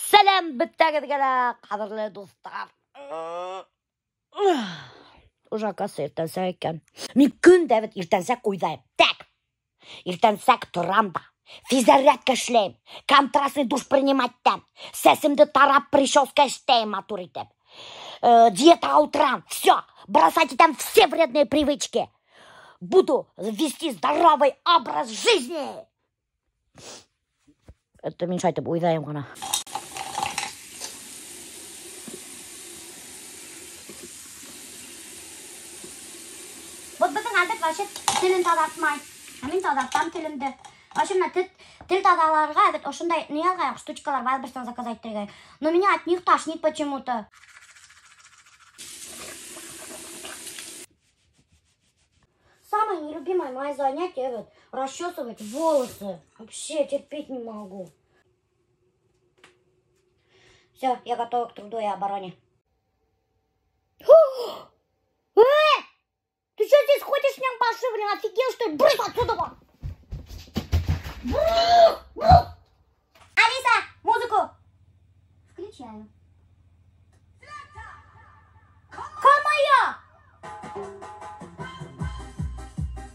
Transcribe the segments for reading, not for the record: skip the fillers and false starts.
Сәләм бөтәгеҙгә лә, ҡәҙерле дуҫтар. Уже, оказывается, иртәнсәк икән. Мин көн дә бит иртәнсәк уйҙайым. Так, иртәнсәк торам да, физзарядка эшләйем, контрастный душ принимать итәм, сәсемде тарап прическа эшләйем матур итеп. Диетаға ултырам, все, бросать итәм все вредные привычки. Буду вести здоровый образ жизни. Это мин шулай итеп уйҙайым ғына. Вот беҙҙең Альберт вообще телен таҙартмай. Ә мин таҙартам телемде. Вообще бына тел таҙаларға бит ошондай ни алғайыҡ, штучкалар Wildberries-тан заказать итергә. Но меня от них тошнит почему-то. Самое нелюбимое мое занятие вот, расчесывать волосы. Вообще терпеть не могу. Все, я готова к труду и обороне. Ты что здесь ходишь, ням баши, блин, офигел, что ли? Брысь отсюда, вон! Алиса, музыку! Включаю. Камая!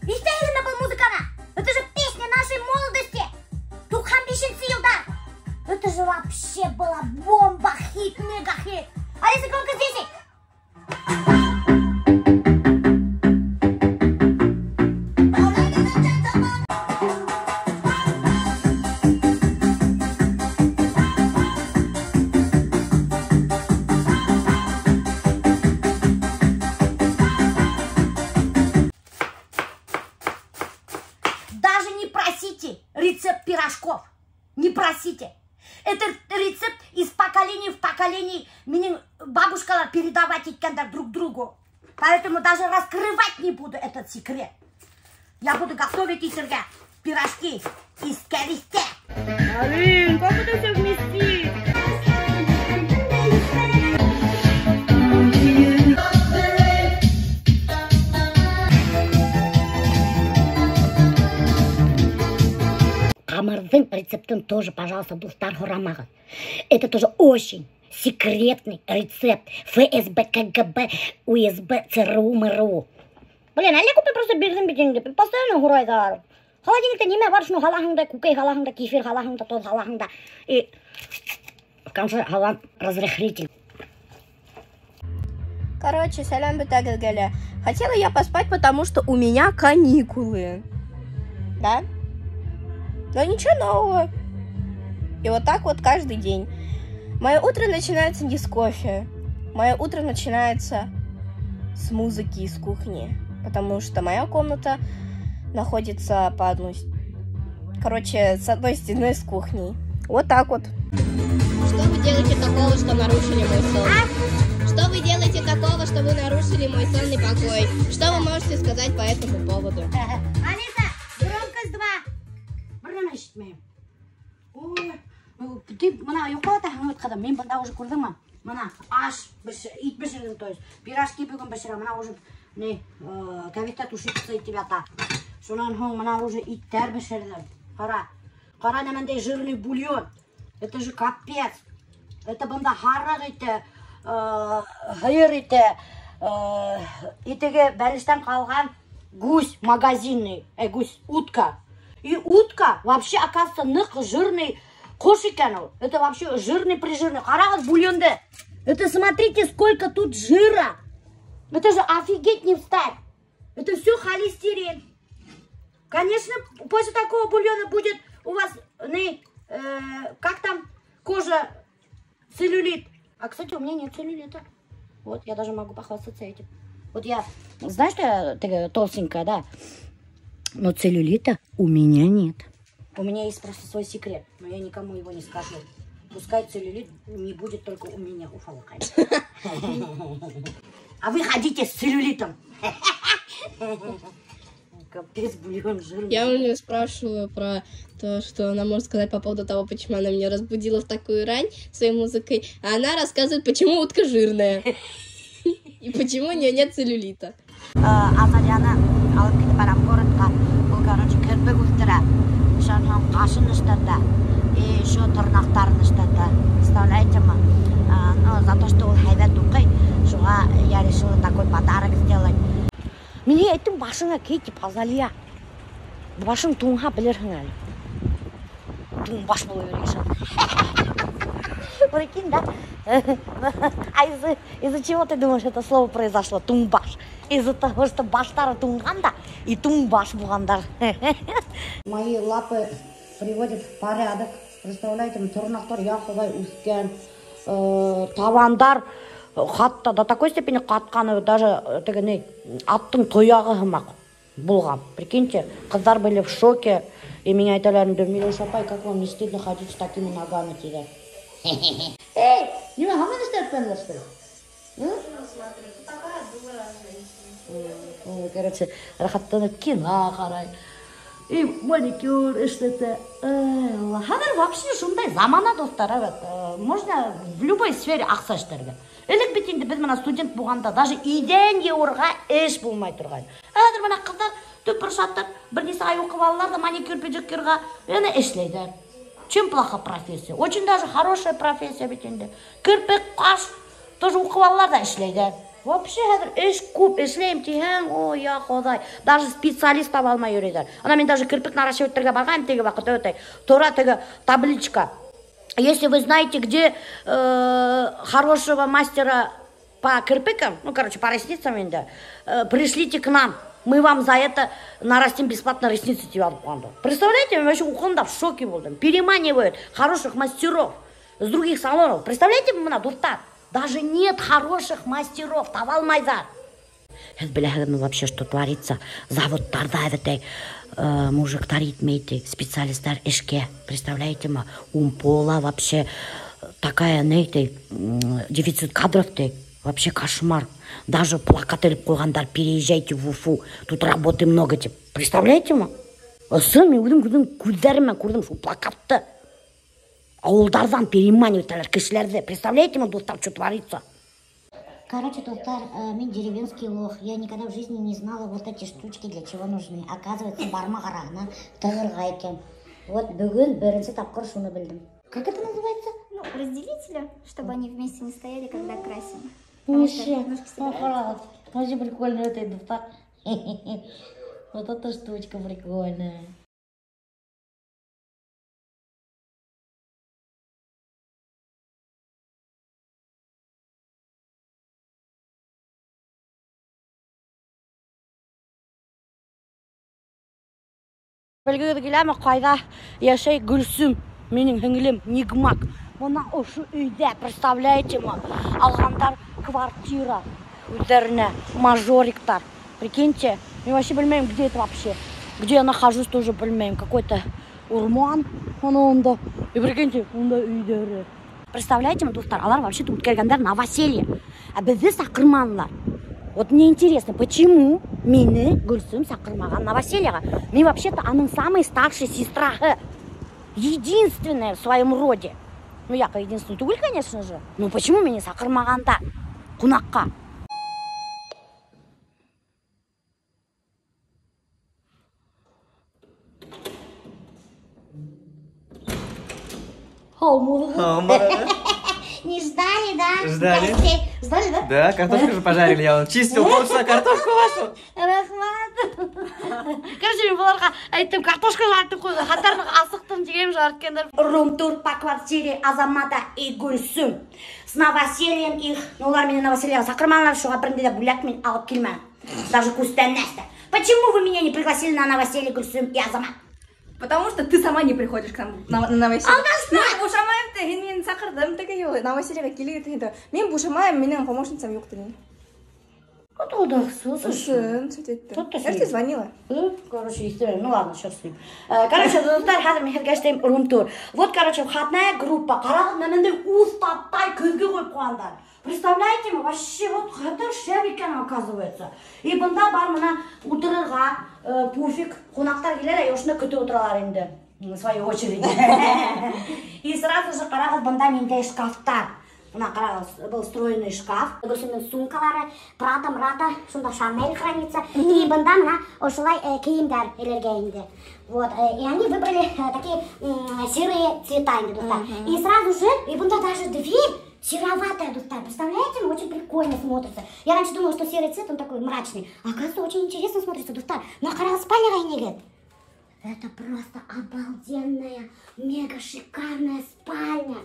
Ишетәһегеҙме был музыканы? Это же песня нашей молодости! Туҡһан бишенсе йылдар! Это же вообще была бомба, хит, мега хит! Алиса, громкость 10! Даже не просите рецепт пирожков. Не просите. Этот рецепт из поколения в поколение минең бабушкалар передавать иткәндәр друг другу. Поэтому даже раскрывать не буду этот секрет. Я буду готовить итергә пирожки из кәбеҫтә. Блин, как это все вместить? Ҡамырҙың рецептын тоже, пожалуйста, дуҫтар, һорамағыҙ. Это тоже очень секретный рецепт. ФСБ, КГБ, УСБ, ЦРУ, МРУ. Блин, әллә күпме просто бирҙем бит инде. Постоянно һорайҙар. Холодильникта нимә бар, шуны һалаһың да, күкәй һалаһың да, кефир һалаһың да, тоҙ һалаһың да. И в конце һалам разрыхлитель. Короче, сәләм бөтәгеҙгә лә. Хотела я поспать, потому что у меня каникулы. Да? Но ничего нового. И вот так вот каждый день. Мое утро начинается не с кофе. Мое утро начинается с музыки из кухни. Потому что моя комната находится по одну короче, с одной стеной с кухней. Вот так вот. Что вы делаете такого, что нарушили мой сон? Что вы делаете такого, что вы нарушили мой сонный покой? Что вы можете сказать по этому поводу? Алиса, громкость 2. Бер нәмә ишетмәйем. Ой, ты бына йоҡлатаһың бит, ҡыҙым. Мин бында уже күрҙеңме? Бына аш, ит бешерҙем, то есть пирожки бөгөн бешерәм. Бына уже ни, кәбеҫтә тушиться итеп ята. Шунан һуң бына уже иттәр бешерҙем. Ҡара. Ҡара нәмәндәй жирный бульон. Это же капец. Это бында һарыҡ ите, һыйыр ите, итеге бәлештән ҡалған гусь магазинный, гусь, утка. И утка вообще, оказывается, ныҡ жирный ҡош икән ул. Это вообще жирный-прижирный. Ҡарағыҙ бульонды. Это смотрите, сколько тут жира. Это же офигеть не встать. Это все холестерин. Конечно, после такого бульона будет у вас, как там, кожа, целлюлит. А, кстати, у меня нет целлюлита. Вот, я даже могу похвастаться этим. Вот я, знаешь, что я такая толстенькая, да? Но целлюлита у меня нет. У меня есть просто свой секрет, но я никому его не скажу. Пускай целлюлит не будет только у меня, у Фалакай. А вы ходите с целлюлитом. Капец, бульон жирный. Я у нее спрашиваю про то, что она может сказать по поводу того, почему она меня разбудила в такую рань своей музыкой. А она рассказывает, почему утка жирная. И почему у нее нет целлюлита. Азалияны алып китеп барам городҡа. Был, короче, керпек үҫтерә. эшләттерә. Шунан һуң ҡашын эшләтә. И еще тырнаҡтарын эшләтә. Представляете ме? Ну, за то, что ул һәйбәт уҡый, шуға я решила такой подарок сделать. Мин әйттем, башыңа кей тип, Азалия. Башың туңһа белерһең әле. Туң баш була биргән. Прикинь, да? А из-за чего ты думаешь, это слово произошло? Тумбаш. Из-за того, что баштары туңған да, и тумбаш булғандар. Мои лапы приводят в порядок. Представляете, тырнаҡтар яҡылай үҫкән. Табандар хатта до такой степени ҡатҡаны, даже теге ни, аттың тояғы һымаҡ булған. Прикиньте, ҡыҙҙар были в шоке. И меня әйтәләр инде, Миләүшә апай, как вам не стыдно ходить с такими ногами, тиҙәр. Эй, нимә, һаман эшләткәнләр, что ли? Ну, смотри, такая дура женщина. Короче, рәхәтләнеп кино ҡарай. И маникюр эшләтә. Хәҙер вообще шундай замана, дуҫтар, evet. Можно в любой сфере аҡса эшләргә. Элек бит инде беҙ бына студент булғанда даже иҙән йыуырға эш булмай торған. Хәҙер бына ҡыҙҙар төпөр шатыр, бер нисә ай уҡып алалар да маникюр, педикюрға яна эшләйҙәр. Чем плоха профессия? Очень даже хорошая профессия бит инде. Керпек, ҡаш тоже уҡып алалар да эшләйҙәр. Вообще хәҙер эш күп, эшләйем тиһәң, о, я Хоҙай. Даже специалист таба алмай йөрөйҙәр. Ана мин даже керпек наращивать итергә барғайным теге ваҡыт, өтәй. Тора теге табличка. Если вы знаете, где хорошего мастера по кирпикам, ну, короче, по ресницам инде, пришлите к нам. Мы вам за это нарастим бесплатно ресницы тип алып ҡуйғандар. Представляете, мин вообще уҡығанда в шоке булдым. Переманивают хороших мастеров с других салонов. Представляете, бына, дуҫтар? Даже нет хороших мастеров, таба алмайҙар. Һеҙ беләһегеҙме вообще, что творится? Заводтарҙа әбәтәй, мужиктар етмәй, специалисттар эшкә. Представляете ме? Умпола вообще такая, ней, дефицит кадров, ти. Вообще кошмар. Даже плакат элеп ҡуйғандар, переезжайте в Уфу, тут работы много, тип. Представляете ме? Ысын, мин үҙем күрҙем, күҙҙәрем менән күрҙем шул плакатты. Ауылдарҙан переманивать итәләр кешеләрҙе. Представляете ме, дуҫтар, что творится? Короче, дуҫтар, мин деревенский лох. Я никогда в жизни не знала вот эти штучки для чего нужны. Оказывается, бармаҡ араһына тығырға икән. Вот бөгөн беренсе тапҡыр шуны белдем. Как это называется? Ну, разделители, чтобы они вместе не стояли, когда красим. Потому что Вообще, ножки собираются. Вообще прикольно это, дуҫтар. Вот эта штучка прикольная. Белгегеҙ киләме, ҡайҙа йәшәй Гөлсөм, минең һеңлем Нигмак. Бына ошо өйҙә, представляете ме, алғандар квартира үҙҙәренә, мажориктар. Прикиньте, мин вообще белмәйем, где это вообще. Где я нахожусь, тоже белмәйем. Какой-то урман, ана унда. И прикиньте, унда өйҙәре. Представляете ме, дуҫтар, алар вообще-то үткәргәндәр новоселье. Ә беҙҙе саҡырманылар. Вот мне интересно, почему мине Гөлсөм саҡырмаған новосельеға? Мин вообще-то аның самой старшей сестрахы. Единственная в своем роде. Ну, я единственная түгел, конечно же. Но почему мине саҡырмағандар ҡунаҡҡа? Һаумыһығыҙ? Һаумыһығыҙ. Не ждали, да? Ждали. Гостей. Ждали, да? Да, картошку же пожарили, я вон чистил полчаса картошку вашу. Рәхмәт. Короче, мин быларға әйттем, картошка жарттым ҡуйҙы. Хәтәр асыҡтым тигән жарткәндәр. Рум-тур по квартире Азамата и Гөлсөм. С новосельем их. Ну, улар мине новосельеға саҡырманылар, шуға бер ниндәй ҙә бүләк мин алып килмәнем. Даже күстәнәс тә. Почему вы меня не пригласили на новоселье, Гөлсөм и Азамат? Потому что ты сама не приходишь к нам на новоселье. Алдашма! Мин бушамайым ти, һин мине саҡырҙым теге юлы. Новосельеға килегеҙ тиһең дә. Мин бушамайым, минең помощницам юҡ тинең. Откуда? Слышишь? Ысын, сөйтеп әйтте. Кто-то Я же тебе сөйләй. звонила. Короче, история. Ну ладно, черт с ним. Короче, дуҫтар, хәҙер мин һеҙгә эшләйем рум-тур. Вот, короче, входная группа. Ҡарағыҙ, мынандай уҫтаттай көҙгө ҡуйып ҡуйғандар. Представляете ме? Вообще, вот хәтәр шәп икән, оказывается. И бында бар мына ултырырға пуфик. Ҡунаҡтар килә лә, ошонда көтөп ултыралар инде. В свою очередь. И сразу же ҡарағыҙ, бында ниндәй шкафтар. Бына ҡарағыҙ, был встроенный шкаф. Гөлсөмдөң сумкалары, Прада, Мрада, шунда Шанель хранится. И бында бына ошолай кейемдәр элергә инде. Вот, и они выбрали такие серые цвета инде, дуҫтар. И сразу же, и бында даже дверь сероватая, дуҫтар. Представляете, очень прикольно смотрится. Я раньше думала, что серый цвет, он такой мрачный. А оказывается, очень интересно смотрится, дуҫтар. Бына ҡарағыҙ, спальняға инегеҙ. Это просто обалденная, мега шикарная спальня.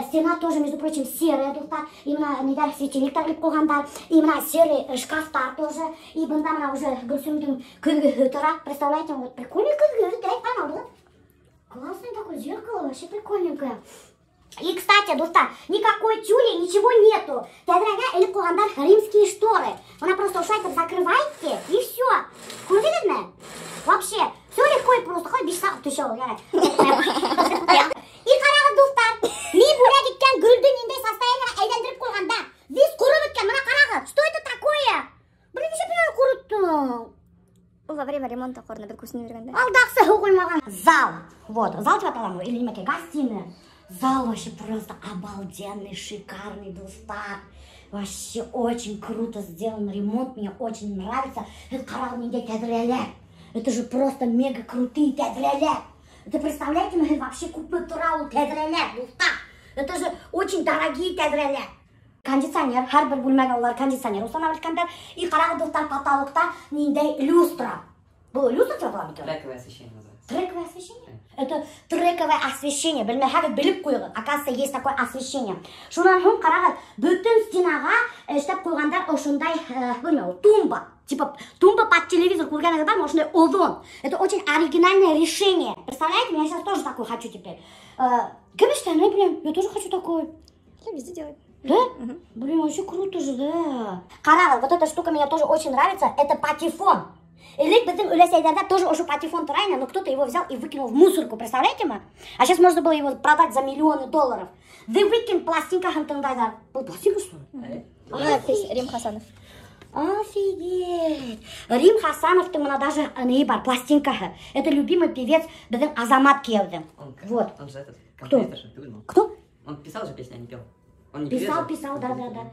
Стена тоже, между прочим, серая, дуҫтар. И бына ниҙәр светильниктар элеп ҡуйғандар. И бына серый шкафтар тоже. И бында бына уже Гөлсөмдөң көҙгөһө тора. Представляете, вот прикольный көҙгө, да, ана, классный такой зеркало, вообще прикольненькое. И, кстати, дуҫтар, никакой тюли, ничего нету. Тәҙрәгә элеп ҡуйғандар римские шторы. Она просто ошолайтып закрываете, и все. Күрҙегеҙме? Вообще, все легко и просто. Хоть биш сағат төшә ул, ярай. И ҡарағыҙ, дуҫтар, мин бүләк иткән гөлдө ниндәй состояниеға әйләндереп ҡуйғандар. Весь ҡороп бөткән, бына ҡарағыҙ. Что это такое? Блин, нисек мин ҡороттоң? Ул во время ремонта ҡороно, беҙ күсенеп йөрөгәндә. Алдаҡсы һыу ҡоймаған. Зал. Вот, зал тип аталамы или нимәкәй? Гостиная. Зал вообще просто обалденный, шикарный, дуҫтар. Вообще очень круто сделан ремонт, мне очень нравится. Это ҡарағыҙ ниндәй тәҙрәләр. Это же просто мега крутые тәҙрәләр. Это представляете, мы вообще күпме тора ул тәҙрәләр, дуҫтар. Это же очень дорогие тәҙрәләр. Кондиционер, һәр бер бүлмәгә улар кондиционер устанавливать иткәндәр. И ҡарағыҙ, дуҫтар, потолокта ниндәй люстра. Был люстра тип атала микән? Трековое освещение называется. Трековое освещение? Это трековое освещение. Белмәһәгеҙ, белеп ҡуйығыҙ. Оказывается, есть такое освещение. Шунан һуң ҡарағыҙ, бөтөн стенаға эшләп ҡуйғандар ошондай, белмәйем, тумба. Типа тумба под телевизор күргәнегеҙ бармы? Ошондай оҙон. Это очень оригинальное решение. Представляете, я сейчас тоже такой хочу теперь. Кем эшләне, блин? Я тоже хочу такой. Я везде делаю. Да? Блин, вообще круто же, да. Ҡарағыҙ, вот эта штука мне тоже очень нравится. Это патефон. Элек беҙҙең өләсәйҙәрҙә тоже ошо патефон тора ине, но кто-то его взял и выкинул в мусорку, представляете ме? А сейчас можно было его продать за миллионы долларов. The Weeknd пластинкаһын тыңлайҙар. Был пластинка, что ли? Рим Хасанов. Офигеть! Рим Хасановтың бына даже ни бар, пластинкаһы. Это любимый певец беҙҙең Азамат кейәүҙең. Вот. Он же этот, Кто? композитор же, ты думал? Кто? Он писал же песни, а не пел. Он не Писал, певец же. писал, да, да, да.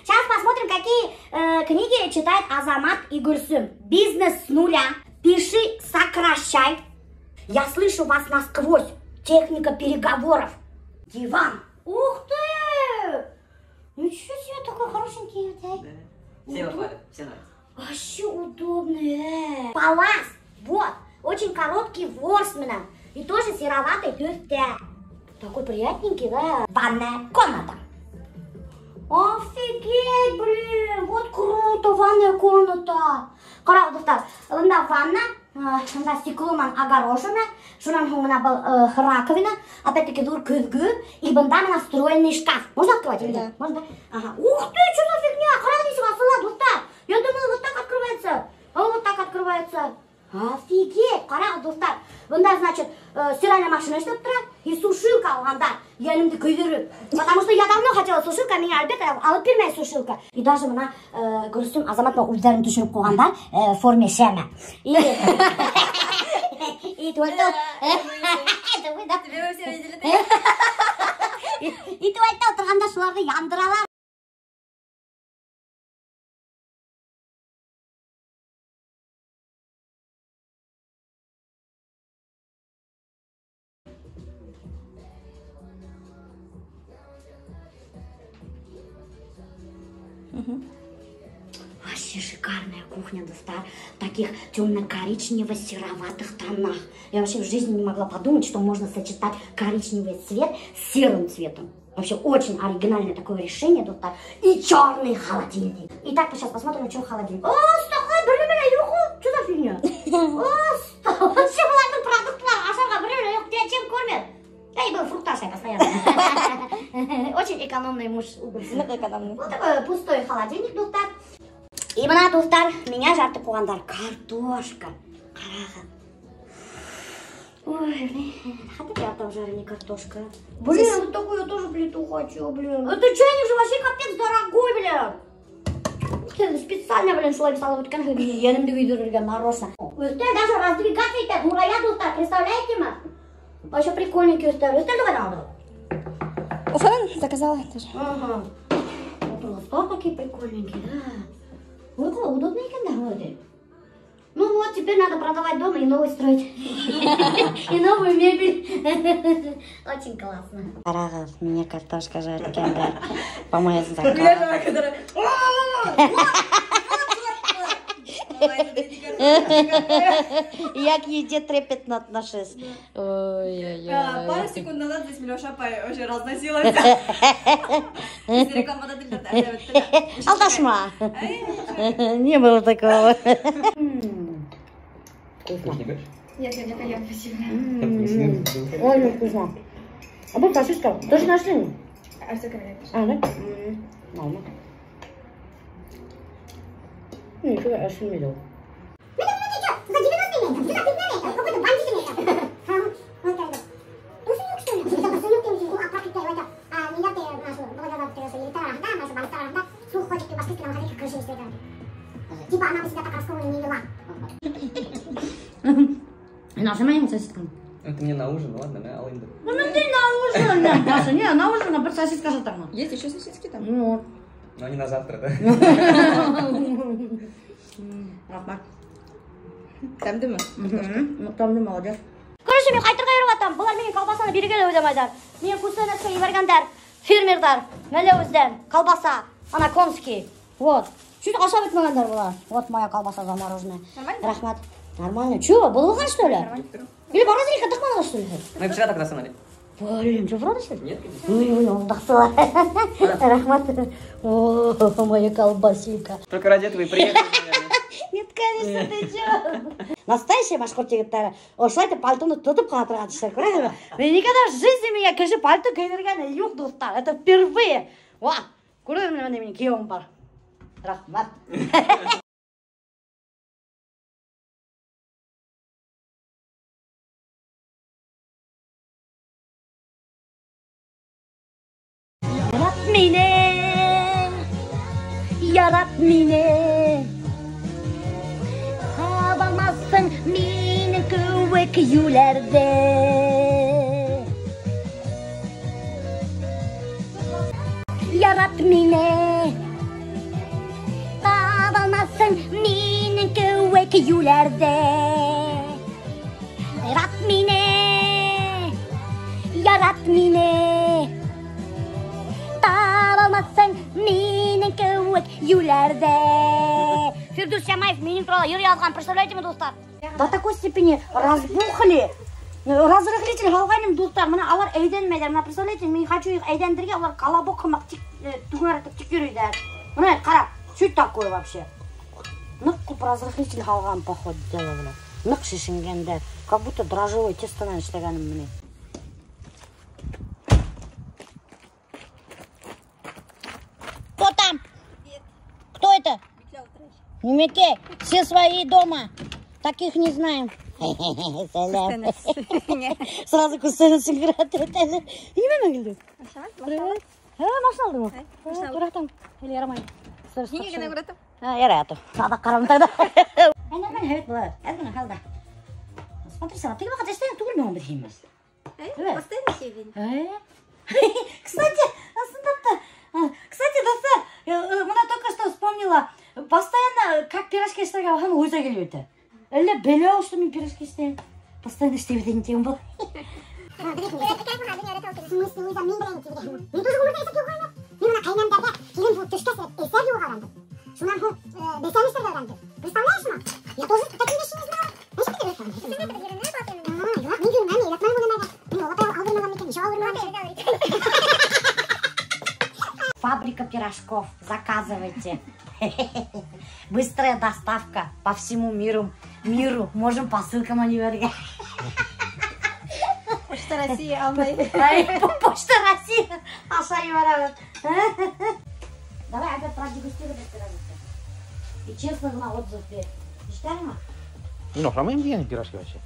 Сейчас посмотрим, какие книги читает Азамат и Гульсум. Бизнес с нуля. Пиши, сокращай. Я слышу вас насквозь. Техника переговоров. Диван. Ух ты! Ничего себе, такой хорошенький. Да? Да. Все его хвалят, все нравится. Вообще удобный. Палас. Вот. Очень короткий ворс менән. И тоже сероватый төҫтә. Такой приятненький, да? Ванная комната. Офигеть, блин, вот круто, ванная комната. Ҡарағыҙ, дуҫтар, бында ванна, бында стекло менән огорожено, шунан һуң бына был раковина, опять-таки ҙур көҙгө, и бында бына встроенный шкаф. Можно открывать или нет? Да. Можно, да? Ага. Ух ты, что за фигня? Ҡарағыҙ, нисек асыла, дуҫтар. Я думала, вот так открывается. А он вот так открывается. Офигеть, ҡарағыҙ, дуҫтар. Бында, значит, стиральная машина эшләп тора и сушилка алғандар. Йәнемде көйҙөрөп. Потому что я давно хотела сушилка, миңә Альберт алып бирмәй сушилка. И даже бына Гөлсөм Азамат менән үҙҙәрен төшөрөп ҡуйғандар, в форме шәмә. И И туалетта Это вы, да? Тебе вы все видели, И туалетта ултырғанда шуларҙы яндыралар. Вообще шикарная кухня, дуҫтар, в таких темно-коричнево-сероватых тонах. Я вообще в жизни не могла подумать, что можно сочетать коричневый цвет с серым цветом. Вообще очень оригинальное такое решение, дуҫтар. И черный холодильник. Итак, сейчас посмотрим, что холодильник. О, стакан, блин, блин, юху, что за фигня? О, стакан, вообще уларҙың продуктлары ашарға бер нәмә юҡ, тебя чем кормят? Да и был фрукт ашай постоянно. Очень экономный муж. Ныҡ экономный. Вот такой пустой холодильник, дуҫтар. И бына, дуҫтар, миңә жартып ҡуйғандар картошка. Ҡарағыҙ. Ой, блин, хәтер ятам жареная картошка. Блин, Здесь вот такую я тоже плиту хочу, блин. Это чайник же вообще капец дорогой, блин. Ты специально, блин, шулай салып үткән, йәнемде көйҙөрөргә нарочно. Өҫтәл даже раздвигаться итә, ҙурая, дуҫтар, представляете ме? Вообще прикольненький өҫтәл. Өҫтәлде ҡайҙан алдығыҙ? Уфадан заказала тоже. Ага. Ултырғыстар такие прикольненькие, да. Ой, какой удобный икән дә вроде. Ну вот, теперь надо продавать дом и новый строить. И новую мебель. Очень классно. Ҡарағыҙ, миңә картошка жаркендер. По моей заказу. Я к еде трепетно отношусь. Ой-ой-ой. Пару секунд назад здесь Миләүшә апай вообще разносилась. Алдашма. Не было такого. Вкусно. Нет, я не поем, спасибо. Ой, ну вкусно. А был сосиска? Тоже нашли? А что говоришь? А, да? Нормально. Ничего, я не видел. Нажимаем сосискам. Это мне на ужин, ладно, да, алынды. Ну, ты на ужин, Даша, не, на ужин, а сосиска же там. Есть еще сосиски там? Ну. Но не на завтра, да? Рәхмәт. Тәмлеме? Ну, тәмле, молодец. Короче, мин ҡайтырға йөрөп ятам. Былар минең колбасаны бирергә лә уйламайҙар. Миңә күстәнәскә ебәргәндәр. Фермерҙар, Мәләүездән, колбаса, ана конский. Вот. Чуть ашап бөтмәгәндәр былар. Вот моя колбаса замороженная. Нормально? Рәхмәт. Нормально. Чё, боҙолған, что ли? Нормально. Или морозильникка тыҡманығыҙ, что ли? Мы вчера так насымали. Блин, что, правда, что ли? Нет, конечно. Ой, ой, алдаҡсылар. Рәхмәт. О, моя колбасинка. Только ради этого и приехали, наверное. Нет, конечно, ты чё? Настоящий башҡорт егеттәре. Ошолай итеп пальтоны тотоп ҡала торған кешеләр, күрәһеңме? Мин никогда в жизни миңә кеше пальто кейҙергәне юҡ, дуҫтар. Это впервые. Ва, күрәһеңме, минең кейәүем бар. Рәхмәт. Ярат мине, ярат мине. Табалмаҫһың минең кеүек йүләрҙе. Ярат мине, табалмаҫһың минең кеүек йүләрҙе. Ярат мине, ярат мине. Табалмаҫһың минең кеүек йүләрҙе. Фирдүс Тямаев минең турала йыр яҙған, представляете ме, дуҫтар? До такой степени разбухли. Разрыхлитель һалғайным, дуҫтар. Мына алар әйҙәнмәйҙәр. Мына представляете, мин хочу их әйҙәндергә, улар колобок һымаҡ тик түңәрәтеп тик йөрөйҙәр. Мына ҡара, что это такое вообще? Ныҡ күп разрыхлитель һалған, походу дела, бля. Ныҡ шешенгәндәр. Как будто дрожжевое тестонан эшләгәнем міне. Кто там? Кто это? Немеке, все свои дома. Таких не знаем. Сразу күстәнәс сиңгерәтеп. Нимә менән килдең? Привет. Машина алдыңмы? Күрәтәм. Әле ярамай. Ниңә генә күрәтәм? Ярай аты. Аҙаҡ ҡарам тогда. Нормально, һәйбәт була. Әҙ генә ҡалды. Смотри, сама, теге ваҡыт эштән түгелме һуң беҙ һинмәс? Постоянно һөйҙөң. Кстати, ысынлап та. Кстати, дуҫтар, мына только что вспомнила. Постоянно как пирожки эшләргә һәм үҙе килеп үтә. Әллә белә ул, что мин пирожки эшләйем. Постоянно эшләй бит инде был. Фабрика пирожков. Заказывайте. Быстрая доставка по всему миру. Миру. Можем посылкам ебәрергә. Почта России алмай. Почта России аша ебәрәбеҙ. Давай опять продегустировать пирожки. И честно на отзыв бир. Ишетәңме? Мин оҡшамайым тигән пирожки вообще.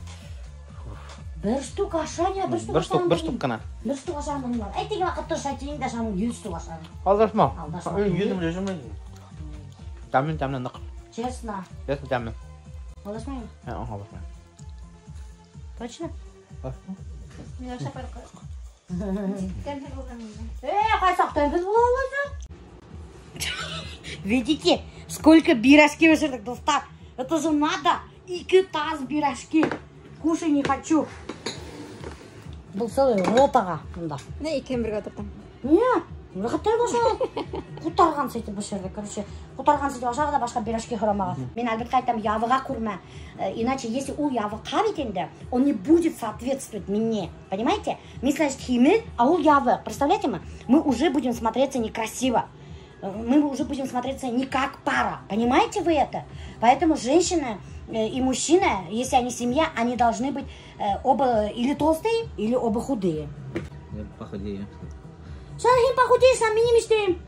Бер штук ашаня, бер штук. Бер штук, бер штук ҡына. Бер штук ашаным бар. Әй, теге ваҡытта ашайтын да ашаным 100 штук ашаным. Алдашма. Алдашма. Йөҙөм лежим. Тәмле, тәмле ныҡ. Честно. Честно тәмле. Алдашмайым? Алдашмайым. Точно? Миләүшә апай. Ҡайсаҡ тәмһеҙ була улайһа? Видите, сколько пирожки бешерҙек, дуҫтар. Это же надо. Ике таз пирожки. Кушай не хочу. Был целый ротаға бында. Не, икеһен бергә ултыртам. Не, рәхәтләнеп ашағыҙ. Ҡутарғансы итеп бешерҙек. Короче, ҡутарғансы итеп ашағыҙ ҙа башҡа пирожки һорамағыҙ. Мин Альбертҡа әйтәм, ябыға күрмә. Иначе, если ул ябыҡҡа бит инде, он не будет соответствовать мне. Понимаете? Мин, значит, һимеҙ, а ул ябыҡ. Представляете мы? Мы уже будем смотреться некрасиво. Мы уже будем смотреться не как пара. Понимаете вы это? Поэтому женщина и мужчина, если они семья, они должны быть оба или толстые, или оба худые. Я похудею. Һин похудеешь, сам минең эшләйем.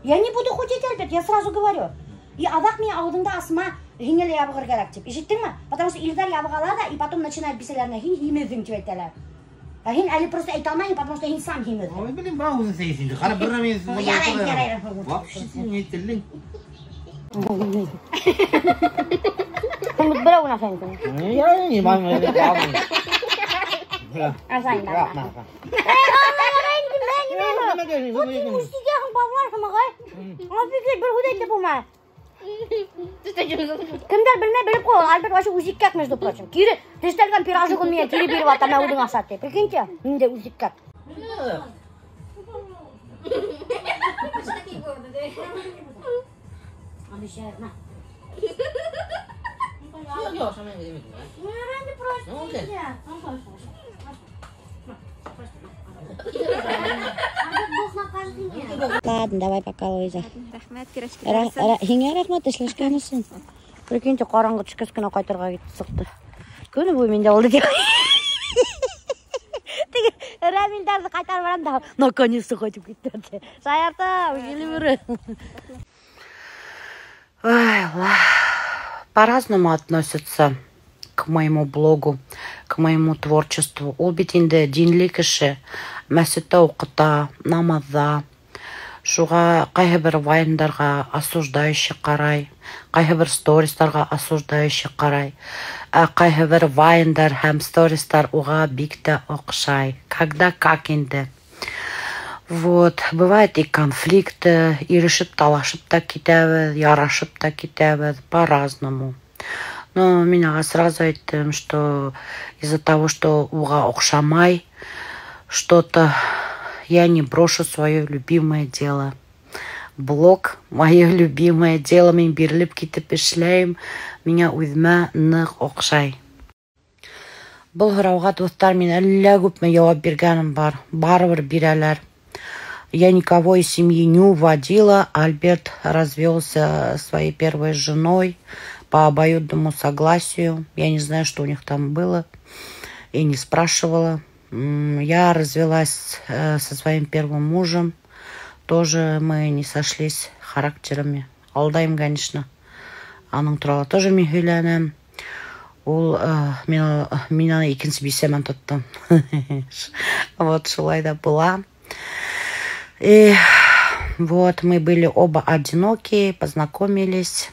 Я не буду худеть, Альберт, я сразу говорю. И аҙаҡ миңә ауыҙыңды асма, һиңә лә ябығыр кәрәк тип. Ишеттеңме? Потому что ирҙәр ябыға ла и потом начинают бисәләренә, һин һимеҙһең тип әйтәләр. Ә һин әле просто әйтә алмайһың, потому что һин сам һимеҙһең. Ой, блин, бына үҙең һөйләйһең инде. Ҡара, бер нәмә Ярай, ярай. Вообще һин ни телең? Һин бит берәү генә ашайһың. Ярай, ни бар, ни бар. Ашайым да. Офигеть, бер һүҙ әйтеп булмай. Кемдәр белмәй, белеп ҡуй. Альберт вообще үҙеккәк, между прочим. Кире тешләгән пирожогын миңә кире биреп ята, мә үҙең аша тип. Прикиньте, ниндәй үҙеккәк. Обещаю, на. Ладно, давай пока, Луиза. Рәхмәт, пирожки. Һиңә рәхмәт, эшләшкән өсөн. Прикиньте, ҡараңғы төшкәс кенә ҡайтырға сыҡты. Көнө буйы миндә булды тип. Теге Рәмилдәрҙе ҡайтарып барам да, наконец-то ҡайтып китте. Шаярта, килеп. Ой, по-разному относятся к моему блогу, к моему творчеству. Ул бит инде динле кеше, мәсеттә уҡыта, намаҙҙа. Шуға ҡайһы бер вайндарға осуждающий ҡарай, ҡайһы бер стористарға осуждающий ҡарай. Ә ҡайһы бер вайндар һәм стористар уға бик тә оҡшай. Когда как инде. Вот, бывает и конфликты, ирешеп талашып та китәбеҙ, ярашып та китәбеҙ, по-разному. Но мин уға сразу әйттем, что из-за того, что уға оҡшамай что-то, я не брошу свое любимое дело. Блог – мое любимое дело. Мин бирелеп китеп эшләйем, миңә үҙемә ныҡ оҡшай. Был һорауға, дуҫтар, мин әллә күпме яуап биргәнем бар. Барыбер бирәләр. Я никого из семьи не уводила. Альберт развелся со своей первой женой по обоюдному согласию. Я не знаю, что у них там было, и не спрашивала. Я развелась со своим первым мужем. Тоже мы не сошлись характерами. Алдайым, конечно. Аның турала тоже мин һөйләнәм. Ул мин аны икенсе бисә менән тоттом. Вот шулай да була. И вот мы были оба одинокие, познакомились.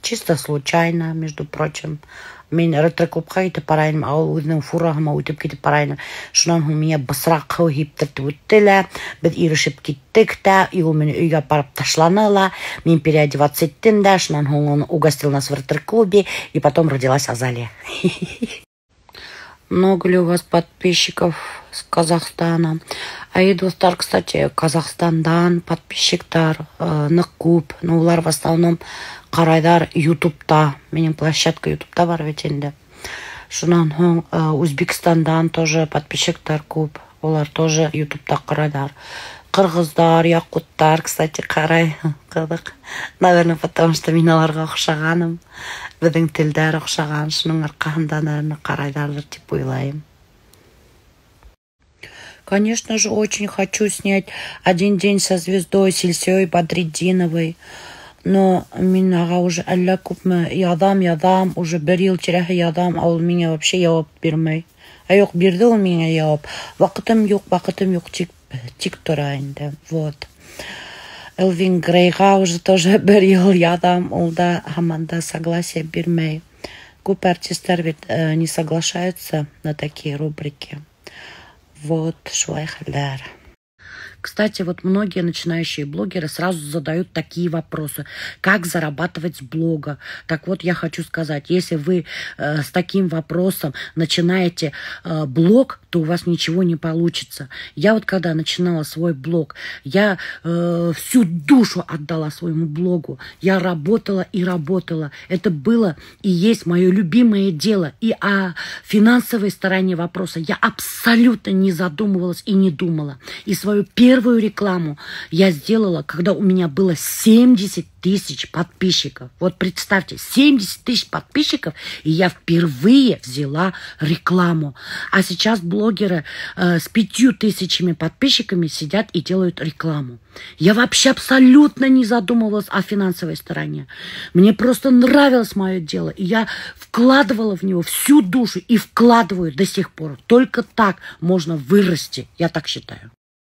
Чисто случайно, между прочим. Мин ретро-клубҡа китеп бара инем, ә ул үҙенең фураһыма үтеп китеп бара ине. Шунан һуң миңә бысраҡ һыу һиптертеп үтте лә, беҙ ирешеп киттек тә, и ул мине өйгә апарып ташланы ла, мин переодеваться иттем дә, шунан һуң он угостил нас в ретро-клубе, и потом родилась Азалия. Много ли у вас подписчиков с Казахстана? Ай, дуҫтар, кстати, Казахстандан подписчиктар ныҡ күп. Но улар в основном ҡарайҙар Ютубта. Минең площадка Ютубта бар бит инде. Шунан һуң Үзбәкстандан тоже подписчиктар күп. Улар тоже Ютубта ҡарайҙар. Ҡырғыҙҙар, яҡуттар, кстати, ҡарай. Ҡыҙыҡ. Наверное, потому что мин уларға оҡшағаным. Беҙҙең телдәр оҡшаған. Шуның арҡаһында, наверное, ҡарайҙарҙыр тип уйлайым. Конечно же, очень хочу снять один день со звездой Сильсей Бадретдиновой. Но мин уға уже әллә күпме яҙам, яҙам, уже бер йыл тирәһе яҙам, ә ул миңә вообще яуап бирмәй. Ә юҡ, бирҙе ул миңә яуап. Ваҡытым юҡ, ваҡытым юҡ, тик тора инде. Вот. Элвин Грейға уже тоже бер йыл яҙам, ул да һаман да согласие бирмәй. Күп артистар бит не соглашаются на такие рубрики. Вот, шулай хәлдәр. Кстати, вот многие начинающие блогеры сразу задают такие вопросы: как зарабатывать с блога? Так вот, я хочу сказать, если вы с таким вопросом начинаете блог, то у вас ничего не получится. Я вот когда начинала свой блог, я всю душу отдала своему блогу. Я работала и работала. Это было и есть мое любимое дело. И о финансовой стороне вопроса я абсолютно не задумывалась и не думала. И свою первую рекламу я сделала, когда у меня было 70 тысяч подписчиков. Вот представьте, 70 тысяч подписчиков, и я впервые взяла рекламу. А сейчас блогеры с 5 тысячами подписчиками сидят и делают рекламу. Я вообще абсолютно не задумывалась о финансовой стороне. Мне просто нравилось мое дело, и я вкладывала в него всю душу и вкладываю до сих пор. Только так можно вырасти, я так считаю.